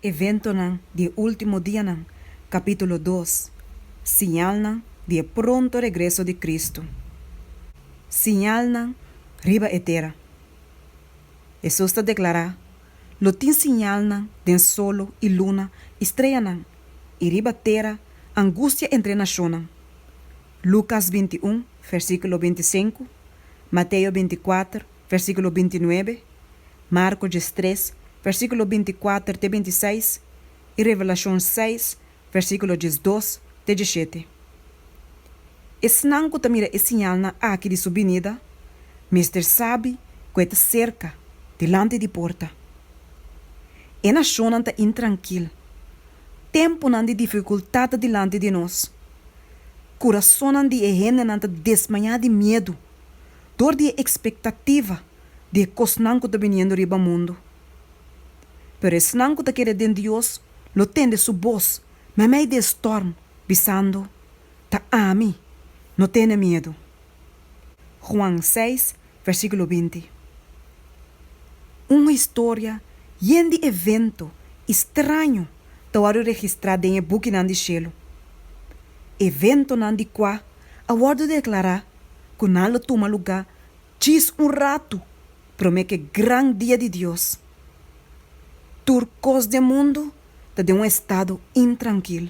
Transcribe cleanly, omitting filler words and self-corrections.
Eventonan di e Último Dianan, Kapítulo dos, Siñalnan di e pronto regreso di Kristu. Siñalnan riba e tera. Hesus ta deklará, Lo tin siñalnan den solo i luna i streanan, i riba tera angustia entre e nashonnan. Lukas 21, versíkulo 25, Mateo 24, versíkulo 29, Marko 13, versíkulo 24 te 26, i Revelashon 6, versíkulo 12 te 17. Esnan ku ta mira e siñalnan aki di su binida mester sabi ku e ta serka, dilanti di porta. E nashonnan ta intrankil. Tempunan di difikultat ta dilanti di nos. Kurasonnan di e hendenan ta desmayá di miedu dor di e ekspektativa di e kosnan ku ta biniendo riba mundu. Pero esnan ku ta kere den Dios lo tende su bos meimei di e stòrm, bisando, Ta ami, no tene miedu. Juan seis, versíkulo 20. Un historia yen di evento i straño ta wòrdu registrá den e bukinan di shelu. Eventonan di kua a wòrdu deklará ku nan lo tuma lugá djis un ratu promé ku e gran dia di Dios. Tur kos den mundu ta den un estado intrankil.